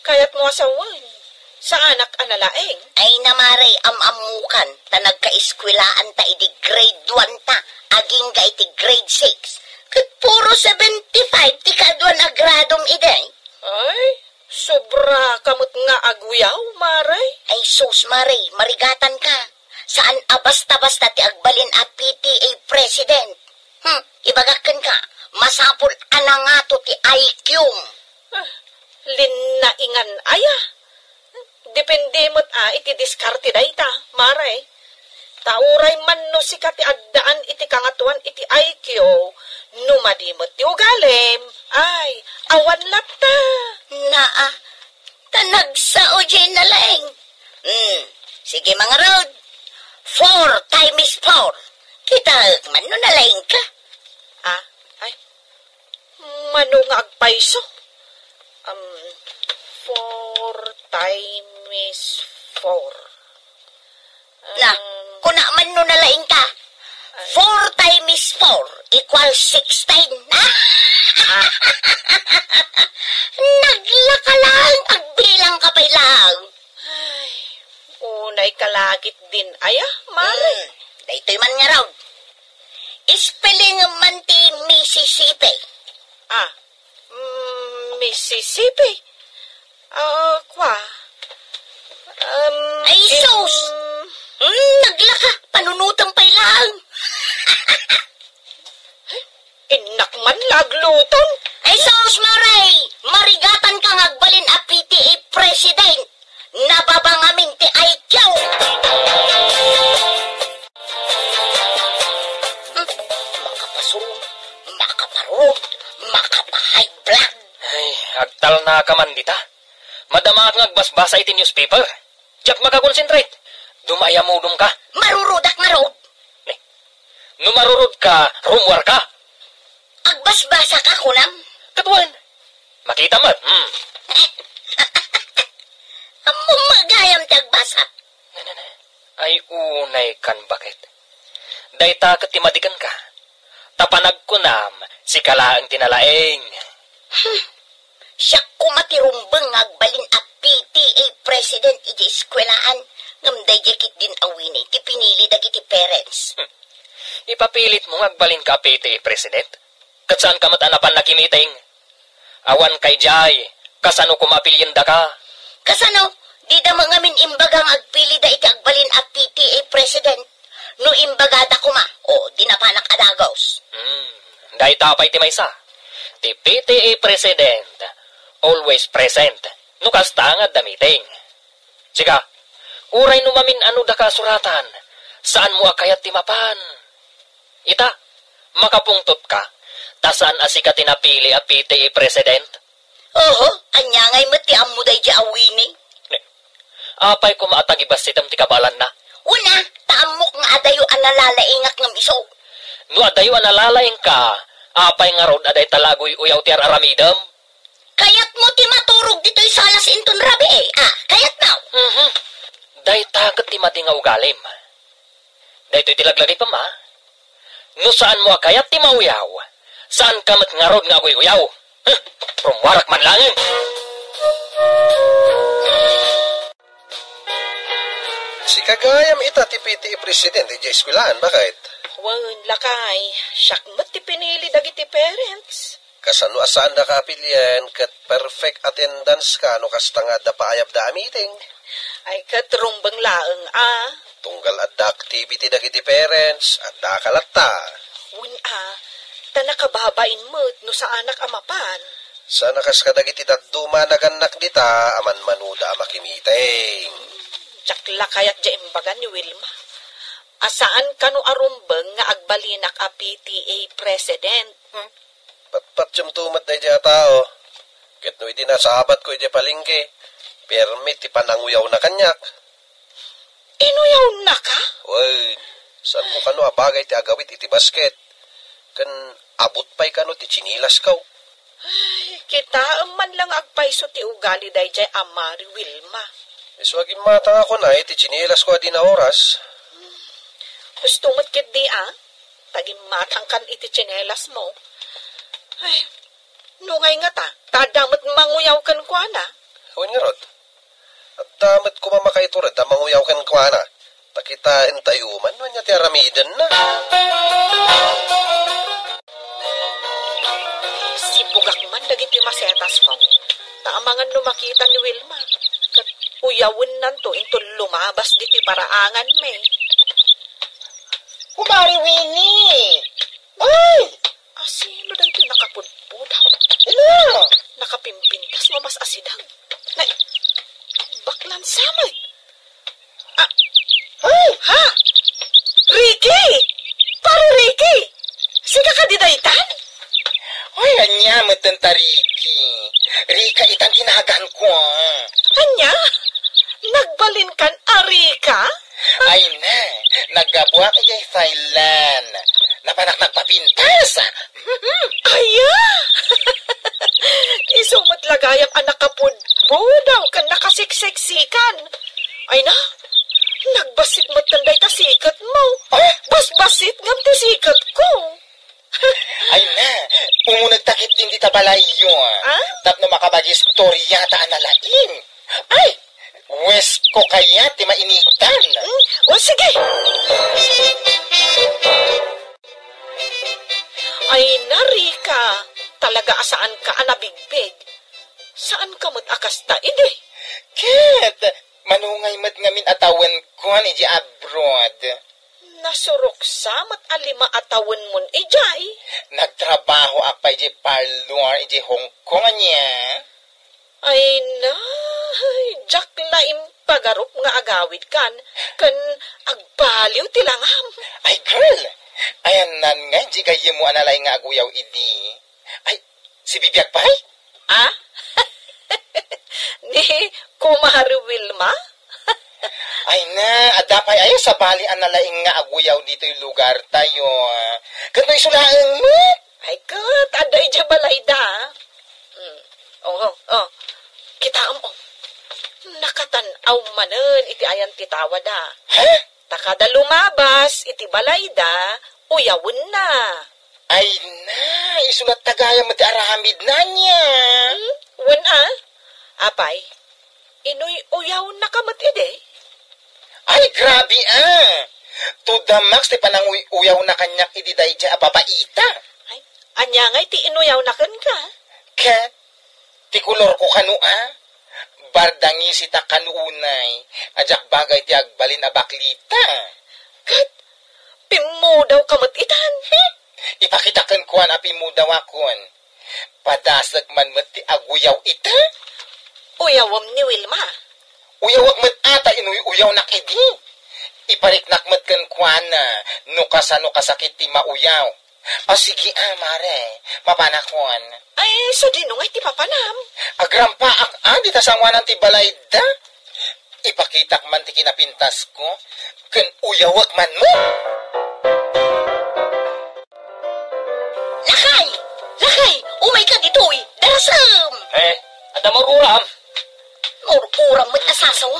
kayatmo a sawen, saanak a nalaing? Ay na, Mare, am-ammokan, ta nagkaeskuelaanta idi grade one ta, agingga iti grade six. Ket puro seventy-five ti kaaduan a gradom idi. Ay, sobraka met nga aguyaw, Mare. Ay sus, Mare, marigatanka. Saan a basta-basta ti agbalin a P T A president. Hmm, ibagak kenka, masapul a nangato ti I Q-m. Ah, linnaingan aya. Depende met a iti diskarte dayta, Mare. Ta uray man no sika ti addaan iti kangatoan iti I Q, no madi met ti ugalim, ay, awan latta. Naa, ta nagsao diay nalaing. Hmm, sige, mangarud. Four times four. Kitaek man no nalaingka. Ah, ay. Mano nga agpayso? Um, four times four. Na, um, kuna man no nalaingka. Four times four equals sixteen. Ah. Naglaka lang, agbilang ka pay lang. Ay, unay ka lagit din aya, Mare. Hmm, daytoy man ngarud. Spelling man ti Mississippi. Ah, mm, Mississippi? Ah, kwa? Um, ay, sus! Im- Hmm, naglaka, panunutan pay lang. Innak man la agluton. Ay, sus, Mare! Marigatan ka nga agbalin a P T A president. Nababa ngamin ti I Q. Hmm, makapasuro, makaparurod, makapa-high blood. Ay, agtalna ka man dita. Madamaak nga agbasbasa iti newspaper. Diak makakonsentrate. Dumayamudom ka. Marurudak ngarud. Eh, no marurod ka, rummuar ka. Agbasbasa ka, kunam? Ket wen. Makita met. Hmm. Ammom nga agayam ti agbasa. Ne, ne, ne. Ay, unay kan baket. Dayta ket ti madi kenka. Ta panagkunam, sika laeng ti nalaing. Hmm. Siak koma ti rumbeng nga agbalin a P T A president idiay eskuelaan, ngem daydiay ketdin a Winnie ti pinili dagiti parents. Hmm. Ipapilitmo nga agbalinka a P T A president? Ket saanka met a napan nakimiting? Awan kay diay, kasano koma apiliendaka? Kasano? Dida met ngamin imbaga nga agpilida iti agbalin a P T A president. No imbagada koma, o, di napanak a dagus. Hmm, dayta pay ti maysa. Ti P T A president, always present. No kasta nga adda meeting. Sika, uray no mamin-ano daka a suratan, saanmo a kayat ti mapan. Ita, makapungtot ka, ta saan a sika ti napili a P T A president? Oho, ania ngay met ti ammo daydiay a Winnie? Ne, apay koma a tagibasitem ti kabaelanna? Una, ta ammok nga adayo a nalalaingak ngem isu. No adayo a nalalaingka, apay ngarud a dayta la aguy-uyaw ti ar-aramidem? Kayatmo ti maturog ditoy salas inton rabii, a? Kayatmo? Mhm. Dayta ket ti madi nga ugalim. Daytoy ti laglagipem, a? No saanmo a kayat ti mauyaw, saanka met ngarud nga aguy-uyaw. Huh? Rummuarak man laeng. Sika gayam ita ti P T A president idiay eskuelaan, baket? Wen, lakay, siak met ti pinili dagiti parents. Kasano a saandaka a pilien ket perfect attendance ka no kasta nga adda paayabda a meeting? Ay, ket rumbeng laeng a. Tunggal adda activity dagiti parents, addaka latta. Wen a, ta nakababain met no saanak a mapan. Saan a kas kadagiti dadduma a nagannak dita a manmanuda a makimiting. Diak la kayat diay imbaga ni Wilma. A saan kano a rumbeng nga agbalinak a P T A president. Hmm? Patpatiem to met daydiay a tao. Ket no idi nasabatko idiay palengke, permi ti pananguyawna kaniak. Inuyawnaka? Wen, saanko kano a bagay ti agawid iti basket. Ken abut pay kano ti tsinilasko. Ay, kitaem man la nga agpayso ti ugali daydiay a Mari Wilma. Isu a gimmatangakon a iti tsinilasko a di naoras. Husto met ketdi a, ta gimmatangkan iti tsinelasmo. Ay, no ngay ngata, ta adda met manguyaw kenkuana. Wen ngarud, adda met koma makaitured a manguyaw kenkuana. Ta kitaentayo man no ania ti aramidenna. Sibugak man dagiti masetasko. Ta amangan no makita ni Wilma, ket uyawennanto inton lumabas ditoy paraanganmi. Kumare Winnie! Ay! Asino daytoy nakapudpudaw? Ina! Nakapimpintas nga mas asidang. Nay, baklan sa met. Ah, ay! Ha? Ricky! Pare Ricky! Sika kadi daytan? Ay, ania met ta Ricky? Rika itan ti naganko. Ania? Nagbalinkan a Rika? Ay na, naggapuak idiay Thailand. Napanak nagpapintas. Aya! Isu met la gayam a nakapudpudaw ken nakaseksiksikan. Ay na, nagbassit metten dayta siketmo. Ah? Basbassit ngem ti siketko. Ay na, umunegta ketdin dita balayyo. Ah? Tapno makapag-istoriata a nalaing. Ay, wesko kayat ti mainitan. Hmm? O, sige. Ay na, Rika, talaga a saanka a nabigbig. Saanka met a kasta idi? Ket, mano ngay met ngamin a tawenko idiay abroad. Nasurok sa met a lima a tawenmon idiay. Nagtrabahoak pay idiay parlor idiay Hong Kong, ania? Ay, nay, diak la impagarup nga agawidkan, ken agbaliw ti langam. Ay, girl! Ayanna ngay di gayyemmo a nalaing nga aguyaw idi. Ay, si Bibiag pay? Ah? Ni Kumare Wilma? Ay na, adda pay aya sabali a nalaing nga aguyaw ditoy lugartayo. Ket no isu laeng met? Ay, ket, adda idiay balayda. Hmm. Oh, oh. Kitaem, oh. Nakatan-aw manen iti ayan ti tawada. Ha? Ta kada lumabas iti balayda, uyawenna. Ay na, isu latta gayam ti aramidna, ania? Hmm? Wen a? Apay, inuy-uyawnaka met idi? Ay, grabe a! Tudamak ti pananguy-uyawna kaniak idi daydiay a babaita. Ay, ania ngay ti inuyawna kenka? Ket, ti kolorko kano a? Bardangisita kano unay, a diak bagay ti agbalin a baklita. Ket, pimmudawka met itan? Hmm? Ipakita kenkuana a pimmudawakon. Padasek man met ti aguyaw ita. Uyawem ni Wilma. Uyawek met a ta inuy-uyawnak idi. Ipariknak met kenkuana no kasano kasakit ti mauyaw. O, sige a, mare. Mapanakon. Ay, sadino ngay ti papanam? Agrampaak a, dita sangoanan ti balayda. Ipakitak man ti kinapintasko, ken uyawek man met. Lakay! Lakay! Umayka ditoy! Darasem! Eh, adda maur-uram? Maur-uram met a sasaw.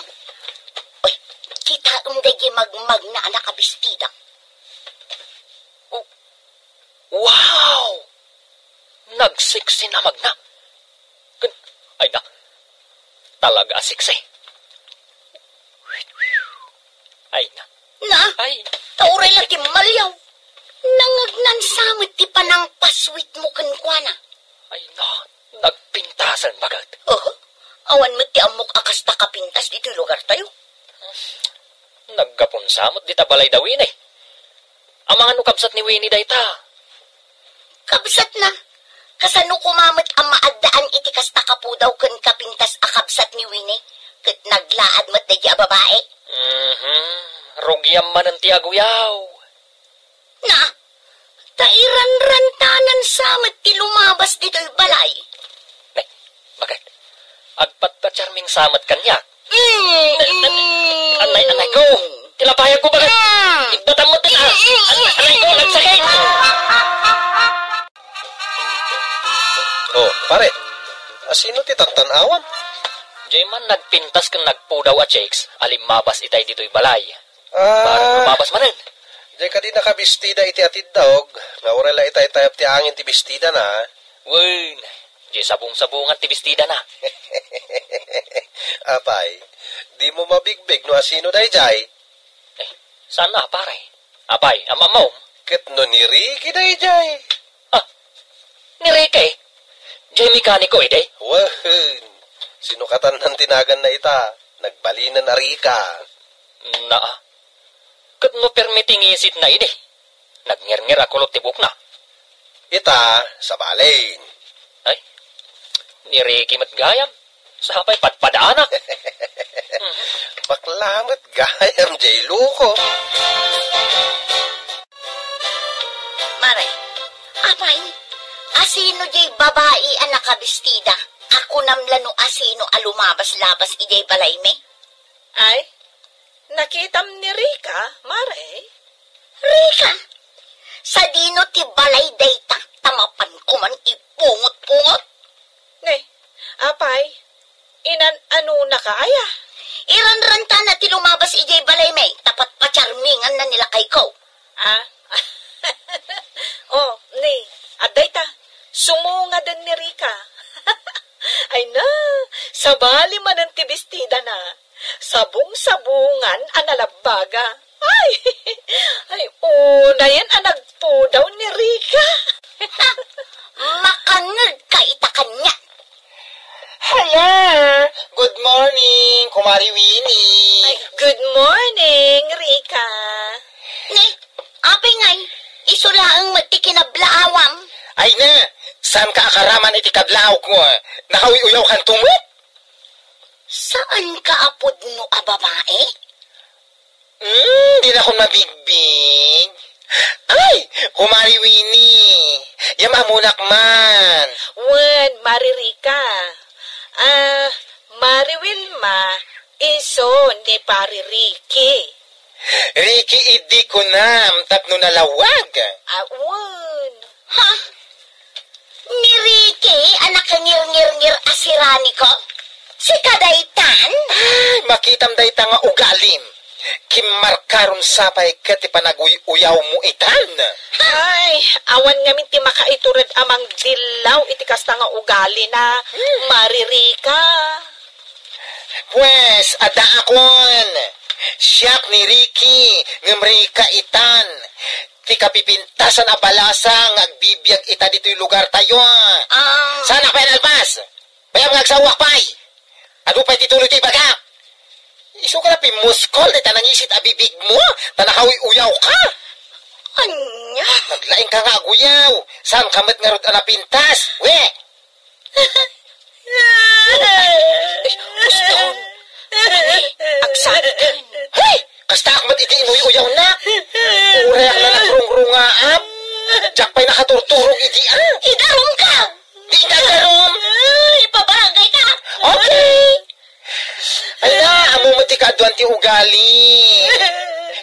Oy, kitaem daydiay magmagna a nakabistida. Oh, wow! Nagseksi na magna. Ken, ay na, talaga a seksi. Ay na. Na? Ay. Ta uray la timmaliaw. Nangngegnan sa met ti panangpasweet mo kenkuana. Ay na, nagpintasen baket. Oh, awan met ti ammok a kasta kapintas ditoy lugartayo. Naggapon sa met dita balayda Winnie. Amangan no kabsat ni Winnie dayta. Kabsatna? Kasano koma met a maaddaan iti kasta kapudaw ken kapintas a kabsat ni Winnie? Ket naglaad met daydiay a babai. Mhm. Rugiam manen ti aguyaw. Na, ta iranrantanan sa met ti lumabas ditoy balay. Ne, baket? Agpatpacharming sa met kaniak. Mm, mm. Anay, anay ko. Ti labayag ko, baket? Mm. Igbatam met dita. Mm, mm, mm. Anay, anay ko, nagsakit. Oh, pare. Asino ti tantan-awam? Diay man nagpintas ken nagpudaw a chicks a limmabas itay ditoy balay. Ah. Barang lumabas manen. Diay kadi nakabistida iti atiddaog, nga uray la itaytayab ti angin ti bistidana. Wen, diay sabong-sabongan ti bistidana. Apay, dimo mabigbig no asino daydiay? Eh, saan a, pare? Apay, am-ammom? Ket no ni Ricky daydiay? Ah, ni Ricky? Diay mekaniko idi? Wen, sino katan ti naganna ita? Nagbalinen a Rica. Naa. Ket no permi ti ngisitna idi? Nagngernnger a kulot ti buokna. Ita, sabali. Ay, ni Ricky met gayam. Sapay padpadaanak. Bakla met gayam, J. Luko. Mare, apay, asino diay babai a nakabistida? Akunam la no asino a lumabas-labas idiay balaymi? Ay, nakitam ni Rica, mare? Rica? Sadino ti balay dayta ta mapan koman ipungot-pungot? Ne, apay, inan-anonaka aya? Iranrantana ti lumabas idiay balaymi, ta patpacharminganna ni lakayko. Ah? Oh, ni, adda ita. Sumungaden ni Rica. Ay na, sabali manen ti bestidana. Sabong-sabongan a nalabbaga. Ay, ay, unayen a nagpudaw ni Rica. Makangngegka ita kaniak. Hello! Good morning, Kumari Winnie. Ay, good morning, Rica. Ni, Apay ngay, isu laeng met ti kinablaawam? Ay na, saanka a karaman iti kablaawko? Nakauyuyawkanto met? Saanka a pudno a babae? Hmm, dinakon mabigbig. Ay, Kumari Winnie, yam-amonak man. Wen, Mari Rica. Ah, Mari Wilma, isu ni Pari Ricky. Ricky idi kunam tapno nalawag. Ah, wen. Ha? Ni Ricky a nakangirngirngir a siraniko? Sika daytan? Ay, makitam dayta nga ugalim. Kimmarkaron sa pay ket ti panaguy-uyawmo itan. Ay, awan ngamin ti makaitured a mangdillaw iti kasta nga ugalina, Hmm. Mari Rica. Pues, addaakon. Siak ni Ricky, ngem Rica itan. Ti kapipintasan a balasa nga agbibiag ita ditoy lugartayo. Ah. Saanak pay a nalpas? Payam nga agsawak pay. Adu pay ti tuloy ti ibagak? Isuka la pimmuskol dayta nangisit a bibigmo, ta nakauy-uyawka. Ania? Naglaingka nga aguyaw. Saanka met ngarud a napintas? We! Ay, uston. Mani, agsanitan. Hey! Kastaak met iti inuy-uyawna. Uray ak la nagrungrungaap. Diak pay nakaturturog iti, ah. Idarumka! Di ka darum! Ay, ipabarangayka! Okay! Ay na, ammo met ti kaaduan ti ugali.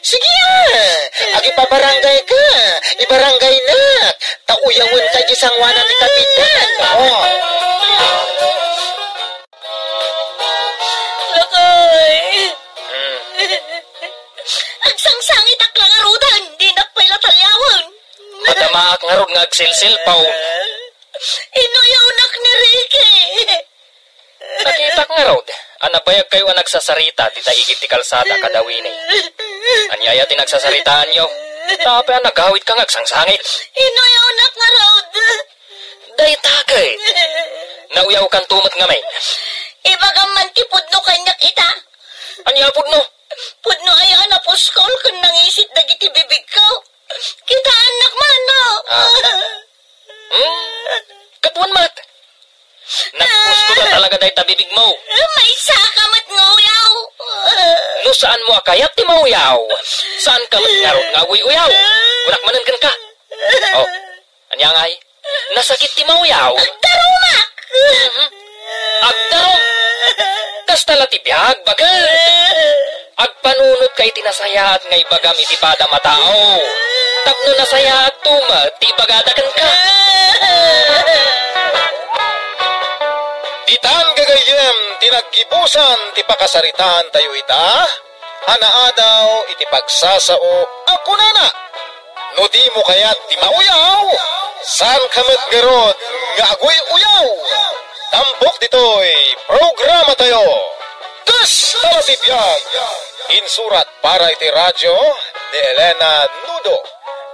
Sige, ah. Agipabarangayka. Ibarangaynak. Ta uyawenka iti sangoanan ni Kapitan. Oh. Lakay. Hmm. Agsangsangitak la ngaruden, dinak pay la talliawen. Madamaak ngarud nga agsilsilpaw. Inuyawnak ni Ricky. Nakitak ngarud a nabayagkayo a nagsasarita dita igid ti kalsada kadawini. Ania aya ti nagsasaritaanyo? Ta apay a nagawitka nga agsangsangit? Inuyawnak ngarud. Dayta ket. Nauyawkanto met ngamin. Ibagam man ti pudno kaniak ita. Ania a pudno? Pudno aya a napuskol ken nangisit dagiti bibigko. Kitaennak man, no? Ah. Hmm? Kaduan met. Nagpuskol a talaga dayta bibigmo. Maysaka met nga uyaw. No saanmo a kayat ti mauyaw, saanka met ngarud nga aguy-uyaw. Kunak manen kenka. Oh, ania ngay? Nasakit ti mauyaw? Agdarumak! Mhm. Agdarum! Kasta la ti biag, baket! Agpanunotka iti nasayaat nga ibagam iti padam a tao. Tapno nasayaatto met ti ibagada kenka. Ditan gagayyem ti naggibusan ti pakasaritaantayo ita. A naadaw iti pagsasao a kunana, "No dimo kayat ti mauyaw, saanka met ngarud nga aguy-uyaw." Tampok ditoy programatayo, Kasta la ti Biag. Insurat para iti radio ni Elena Nudo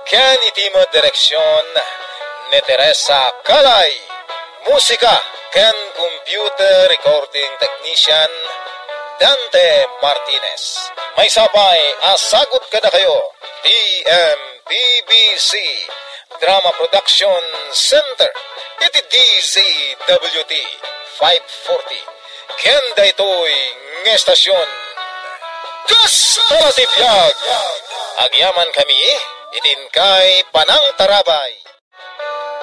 ken iti met direksion ni Teresa Calay. Musika ken computer recording technician, Dante Martinez. Maysa pay a sagut kadakayo ti M P B C Drama Production Center iti D Z W T five forty. Ken daytoy nga estasion, Kasta la ti Biag. Agyamankami iti inkay panangtarabay.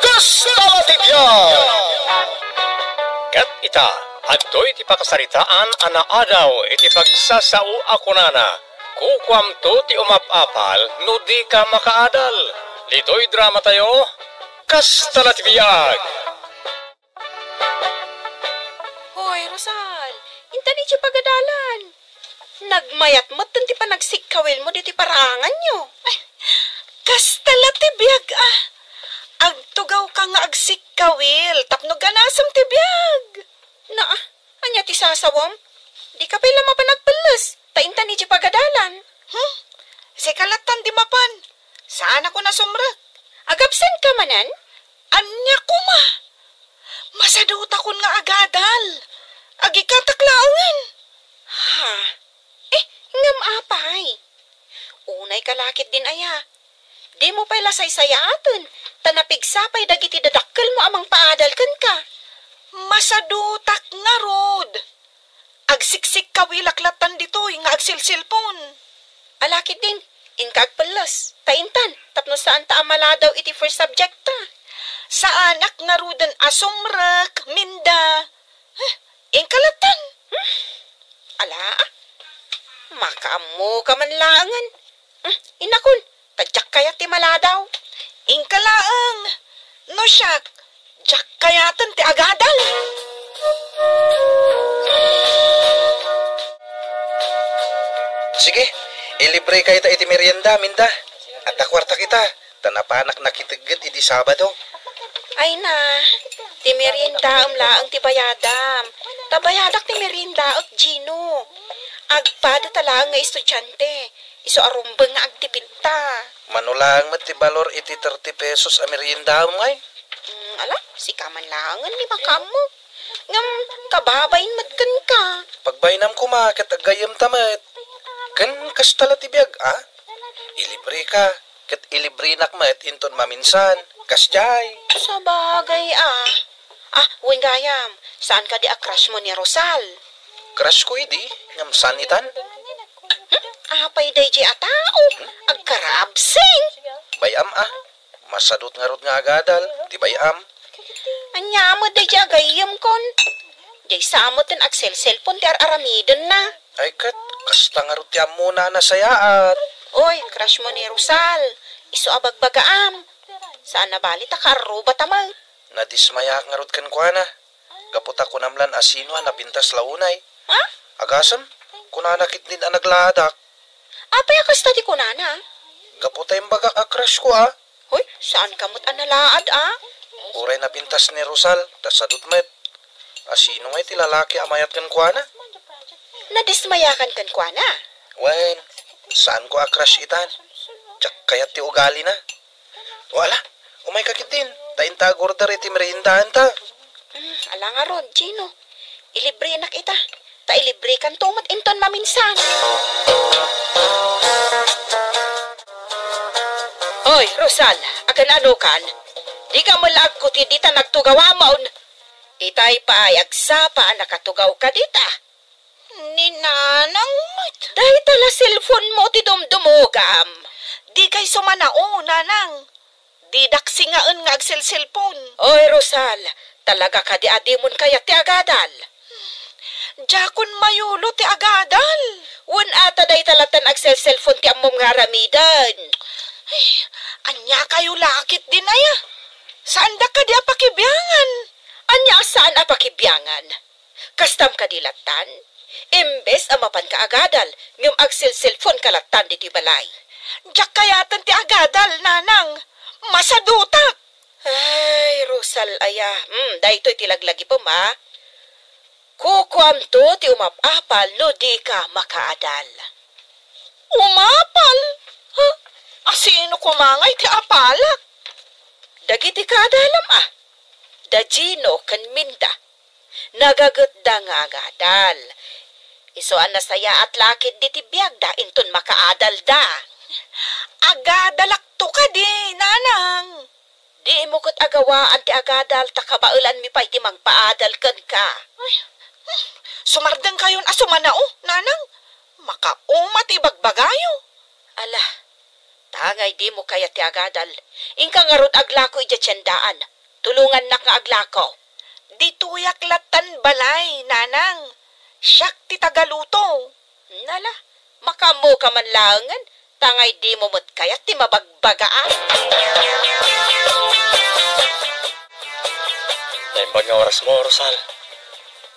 Kasta la ti biag! Ket ita, adtoy ti pakasaritaan a naadaw iti pagsasao a kunana, "Kukuamto ti umap-apal no dika makaadal." Ditoy dramatayo, Kasta la ti biag! Hoy, Rosal, intan idiay pagadalan. Nagmayat met ti panagsikkawilmo ditoy paraanganyo. Ay, kasta la ti biag, ah. Agtugawka nga agsikkawil tapno ganasem ti biag. Naa, ania ti sasawem? Dika pay la mapan agpelles, ta intan idiay pagadalan. Hmm? Sika lattan ti mapan. Saanakon a sumrek. Agabsenka manen? Ania koma? Masadutakon nga agadal. Agikatak laengen. Ha? Eh, ngem apay? Unayka la ketdin aya. Dimo pay la saysayaaten, ta napigsa pay dagiti dadakkelmo a mangpaadal kenka. Masadutak ngarud. Agsiksikkawilak lattan ditoy nga agselselpon. Ala ketdin, inka agpelles, ta intan, tapno saanta a maladaw iti first subject ta. Saanak ngaruden a sumrek, Minda. Huh, inka lattan. Hmm? Ala, ah. Makaammoka man laengen. Hmm, inakon, ta diak kayat ti maladaw. Inka laeng. No siak, diak kayaten ti agadal. Sige, ilibreka ita iti merienda, Minda. Adda kuarta kita, ta napanak nakitegget idi Sabado. Ay na, ti meriendaem laeng ti bayadam. Ta bayadak ti meriendaek, Gino. Agpada ta laeng nga estudiante. Isu a rumbeng nga agtipitta. Mano laeng met ti balor iti thirty pesos a meriendaem ngay? Mm, ala, sika man laengen ni makaammo. Ngem kababain met kenka. Pagbainam koma ket aggayyemta met. Ken kasta la ti biag, a? Ilibreka, ket ilibrenak met inton maminsan. Kasdiay. Sabagay, a. Ah, wen gayam, saan kadi a crush mo ni Rosal? Crush ko idi, ngem saan itan? Hmm? Apay daydiay a tao? Agkarabsing! Bay-am, a. Masadut ngarud nga agadal, ti bay-am. Ania met daydiay a gayyemkon? Diay sa met ti agselselpon ti ar-aramidenna. Ay ket, kasta ngarud ti ammona a nasayaat. Oy, crush mo ni Rosal. Isu a bagbagaam. Saan a bali ta kaarrubata met. Nadismayaak ngarud kenkuana. Gapu ta kunam lan a sino a napintas la unay. Ha? Agasem, kunana ketdin a naglaadak. Apay a kasta ti kunana? Gapu ta imbagak a crush ko, a. Hoy, saanka met a nalaad, a? Uray napintas ni Rosal, ta sadut met. A sino ngay ti lalaki a mayat kenkuana? Nadismayakan kenkuana? Wen, saanko a crush itan. Diak kayat ti ugalina. O ala, umayka ketdin, ta inta agorder iti meriendaanta. Hmm, ala ngarud, Gino. Ilibrenak ita. Ta ilibrekanto met inton maminsan. Oy, Rosal, agan-anokan? Dika met la agkutid ita nagtugawamon. Itay pay agsapa a nakatugawka dita. Ni Nanang met. Dayta la cellphone mo ti dumdumogam. Dikay sumanao, Nanang. Didak singaen nga agselselpon. Oy, Rosal, talaga kadi a dimon kayat ti agadal? Diakon mayulo ti agadal. Wen ata dayta latta agselselpon ti ammom nga aramiden. Ay, ania kayo lakit din aya? Saandak kadi a pakibiangan? Ania a saan a pakibiangan? Kastam kadi lattan? Imbes a mapanka agadal, ngem agselselpon ka lattan ditoy balay. Diak kayaten ti agadal, Nanang. Masadutak. Ay, Rosal aya. Hmm, daytoy ti laglagipem, a. Kukuamto ti umap-apal no dika makaadal. Umapal? Ha? A sino koma ngay ti apalak? Dagiti kaadalam, a. Da Gino ken Minda. Nagagetda nga agadal. Isu a nasayaat la ketdi ti biagda inton makaadalda. Agadalakto kadi, Nanang. Dimo ket agawaan ti agadal ta kabaelanmi pay ti mangpaadal kenka. Ay, sumardengkayon a sumanao, Nanang. Makauma ti ibagbagayo. Ala, tangay dimo kayat ti agadal. Inka ngarud aglako idiay tiendaan. Tulongannak nga aglako. Ditoyak lattan balay, Nanang. Siak ti tagaluto. Nala, makaammoka man laengen, tangay dimo met kayat ti mabagbagaak. Naimbag nga orasmo, Rosal.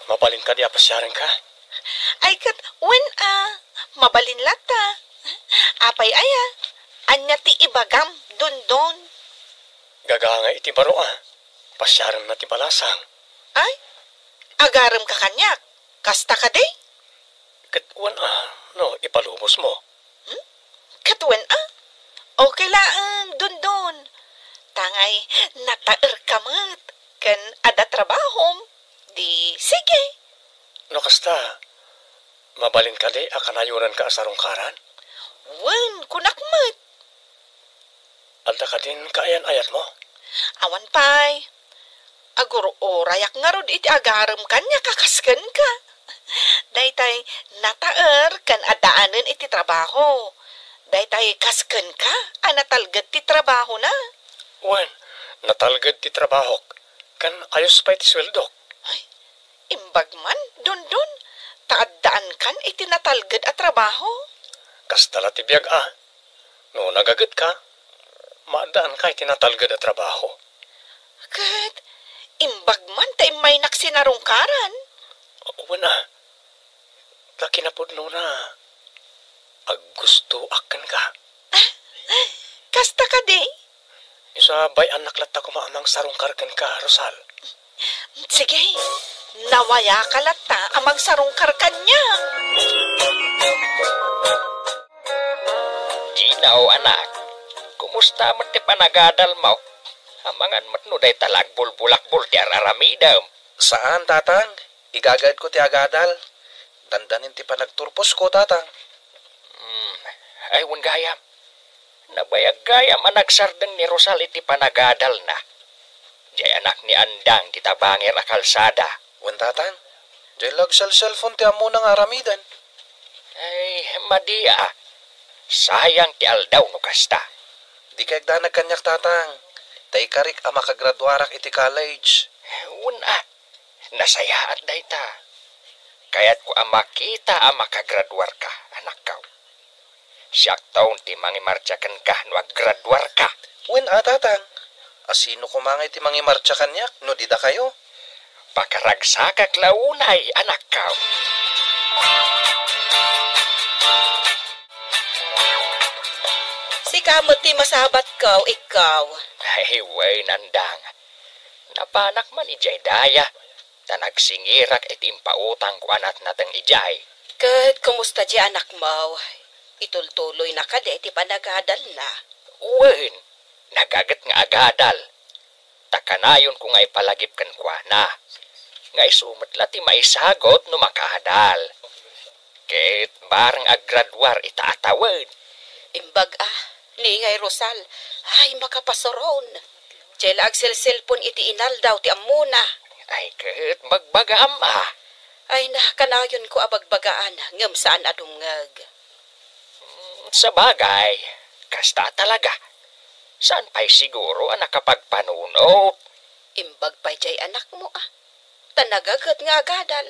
Mabalin kadi a pasiarenka? Ay, ket wen a, mabalin latta. Apay aya, ania ti ibagam, Dondon? Gagangay iti baro, a. Pasiarenna ti balasang. Ay, agaremka kaniak. Kasta kadi? Ket wen a, no ipalubosmo. Hmm? Ket wen a? Okay laeng, Dondon. Tangay, nataerka met. Ken adda trabahom. Di, sige. No kasta, mabalin kadi a kanayonanka a sarungkaran? Wen, kunak met. Adda kadin kaayan-ayatmo? Awan pay. Agur-urayak ngarud iti agarem kaniak a kas kenka. Daytay nataer ken addaanen iti trabaho. Daytay kas kenka a natalged ti trabahona. Wen, natalged ti trabahok, ken ayos pay ti sueldok. Ay, imbag man, Dondon, ta addaankan iti natalged a trabaho. Kasta la ti biag a. No nagagetka, maaddaanka iti natalged a trabaho. Ket imbag man ta immaynak sinarungkaran. Wen a, ta kinapudnona, aggustoak kenka. Kasta kadi? Isu a bay-annak latta koma a mangsarungkar kenka, Rosal. Sige, nawayaka latta a mangsarungkar kaniak. Gina, o anak, kumusta met ti panagadalmo? Amangan met no dayta la agbulbulakbol ti ar-aramidem. Saan, Tatang. Igagaedko ti agadal. Dandanin ti panagturposko, Tatang. Hmm, ay, wen gayam. Nabayag gayam a nagsardeng ni Rosal iti panagadalna. Diay anak ni Andang ti tabangir a kalsada. Wen, Tatang. Diay la agselselpon ti ammona nga aramiden. Ay, madi a. Sayang ti aldaw no kasta. Di kayat danag kaniak, Tatang. Ta ikarik a makagraduarak iti college. Wen a. Nasayaat dayta. Kayatko a makita a makagraduarka, anakko. Siakton ti mangimartsa kenka no aggraduarka. Wen a, Tatang. A sino koma ngay ti mangimartsa kaniak no di dakayo? Pakaragsakak la unay, anakko. Sika met ti masabatko, ikkaw. Ay, wen, Andang. Napanak man idiay daya, ta nagsingirak iti impautangko a natnateng idiay. Ket kumusta diay anakmo? Itultuloyna kadi ti panagadalna? Wen, nagaget nga agadal. Ta kanayonko nga ipalagip kenkuana. Nga isu met la ti maisagut no makaadal. Ket bareng aggraduar ita a tawen. Imbag a, ni ngay Rosal, ay, makapasuron. Diay la agselselpon iti inaldaw ti ammona. Ay, ket bagbagaam a. Ay na, kanayonko a bagbagaan, ngem saan a dumngeg. Mm, sabagay, kasta talaga. Saan pay siguro a nakapagpanunot? Imbag pay diay anakmo a. Ta nagaget nga agadal.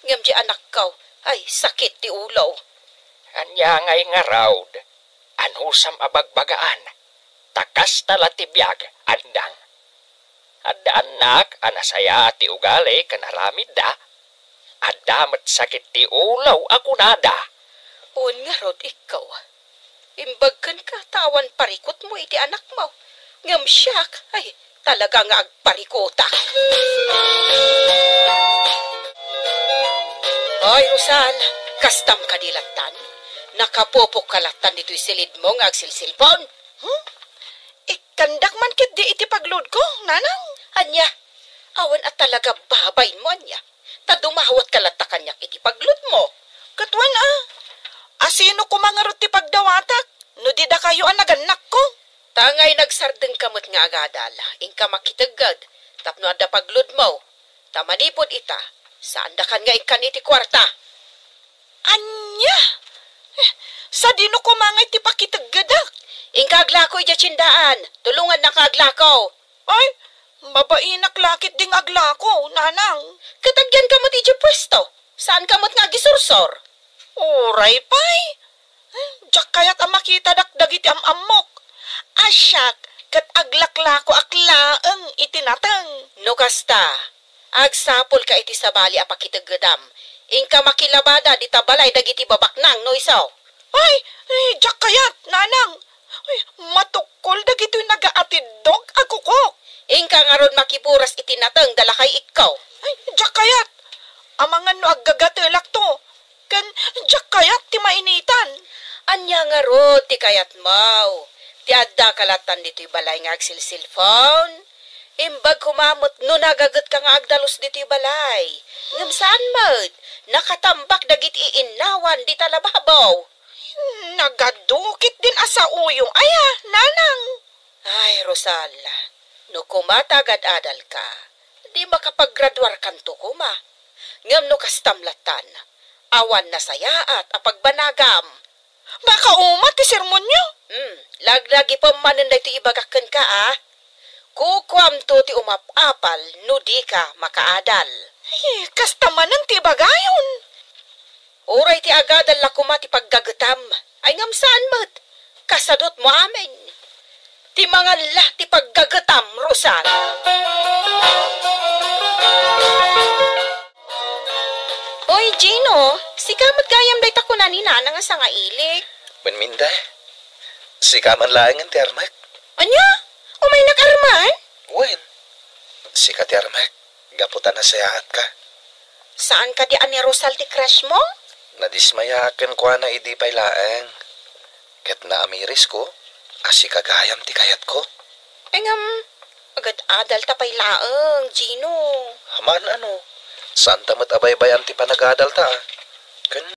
Ngem diay anakko, ay, sakit ti ulo. Ania ngay ngarud? Anusam a bagbagaan? Ta kasta la ti biag, Andang. Adda annak a nasayaat ti ugali ken aramidda. Adda met sakit ti ulo a kunada. Wen ngarud, ikkaw. Imbag kenka ta awan parikutmo iti anakmo. Ngem siak, ay, talaga nga agparikutak. Ay, Rosal, kastam kadi lattan? Nakapupokka lattan ditoy silidmo nga agsilsilpon? Hmm? Ikkandak man ketdi iti pagludko, nanang. Ania? Awan a talaga babainmo, ania? Ta dumawatka latta kaniak iti pagludmo. Ket wen a, asino koma ngarud ti pagdawatak no di dakayo a nagannakko? Ta ngay nagsardengka met nga agadal, inka makitegged tapno adda pagludmo. Ta manipud ita, saandakan nga ikkan iti kuarta. Ania? Eh, sadino koma ngay ti pakiteggedak? Inka aglako idiay tiendaan, tulongannaka aglako. Ay, mabainak la ketdi nga aglako, nanang. Ket agyanka met idiay puesto, saanka met nga agisursor. Uray pay. Eh, diak kayat a makitadak dagiti am-ammok. A siak, ket aglaklakoak laeng iti nateng. No kasta, agsapulka iti sabali a pakiteggedam. Inka makilabada dita balay dagiti babaknang no isu. Ay, eh, diak kayat, nanang. Ay, matukkol dagitoy nagaatiddog a kukok. Inka ngarud makiburas iti nateng da lakay ikkaw. Ay, diak kayat. Amangan no aggagatelakto. Ken diak kayat ti mainitan. Ania ngarud ti kayatmo? Ti addaka lattan ditoy balay nga agsilsilpon? Imbag koma met no nagagetka nga agdalus ditoy balay. Ngem saan met, nakatambak dagiti innawan dita lababo. Nagadu ketdin a sauyo aya, nanang. Ay, Rosal, no koma ta agad-adalka, di makapaggraduarkanto koma. Ngem no kastam lattan, awan nasayaat a pagbanagam. Makauma ti sermonyo? Hmm, laglagipem manen daytoy ibagak kenka, a. Kukuamto ti umap-apal no dika makaadal. Ay, kasta manen ti ibagayon. Uray ti agadal la koma ti paggagetam. Ay, ngem saan met. Kasadutmo amin. Ti mangan la ti paggagetam, Rosal. Oy, Gino, sika met gayam dayta kuna ni Nana nga sangailik. Wen, Minda, sika man laengen ti armek. Ania? Umaynak arman? Wen, sika ti armek. Gapu ta nasayaatka. Saan kadi a ni Rosal ti crush mo? Nadismayaak kenkuana idi pay laeng. Ket naamirisko a sika gayam ti kayatko. Ngem, agad-adalta pay laeng, Gino. Amangan no, saanta met a baybay-an ti panagadalta, a. Ken